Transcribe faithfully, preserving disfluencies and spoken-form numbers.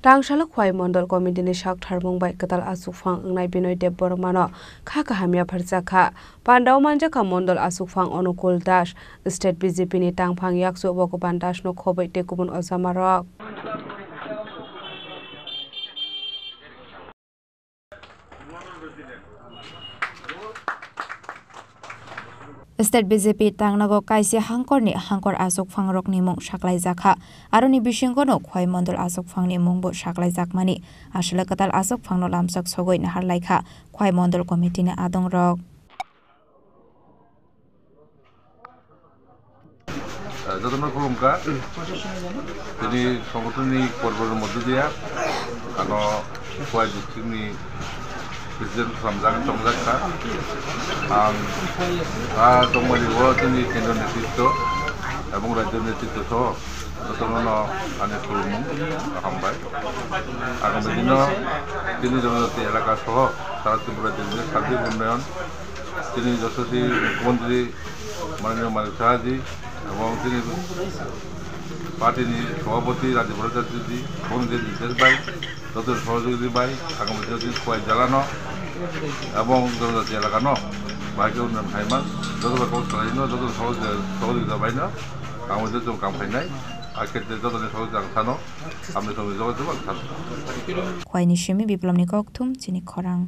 Tangsalo Khwai Mondol Committee ni sak tharmung bai kwtal achukphang wngnai Binoy Debbarmano kha kaham yapharjak kha. Pandao manjakha Mondol achukphang Onukul Das, State B J P ni tangphang yakchu Bhogoban Das no khobwi tei kubun ojamarok. State B J P tangnago kaisa hangkorni hangkor achukphangrokni mung saklaijakha. Aroni bisingono Khwai Mondol achukphangni mungbo saklaijakmani. Aswle kwtal achukphangno lamsak sogwi naharlaikha Khwai Mondol Committee ni adongrok. Eh, jotono khulumkha. Tini songotoni kormo moddhe dia ano Khwai district ni president samjak tongjak kha. Ang a tongmani o tini kendro netritwo ebong rajyo netritwo soho jotono no ani khulumung hambai. Agami dino tini jonojati elaka soho sara Tripura tini sardik unnoyon tini jotosi mukhyamantri Mananiya Manik Saha ji ebong tini party ni sabhapati Rajib Bhattacharya ji, boni je nirdesh bai, joto sohojogiti bai, agami dino tini Khwai jala no ebong jonojati elaka no bahai khe unnoyon khaima, joto bai kok salai no, joto sohojogita bai no, agami dino chwng kam khainai, akhe joto ni sohojogita ang sano, hamni tongni joto ang sano. Khwai ni simi Biplop ni kokthum chini khorang.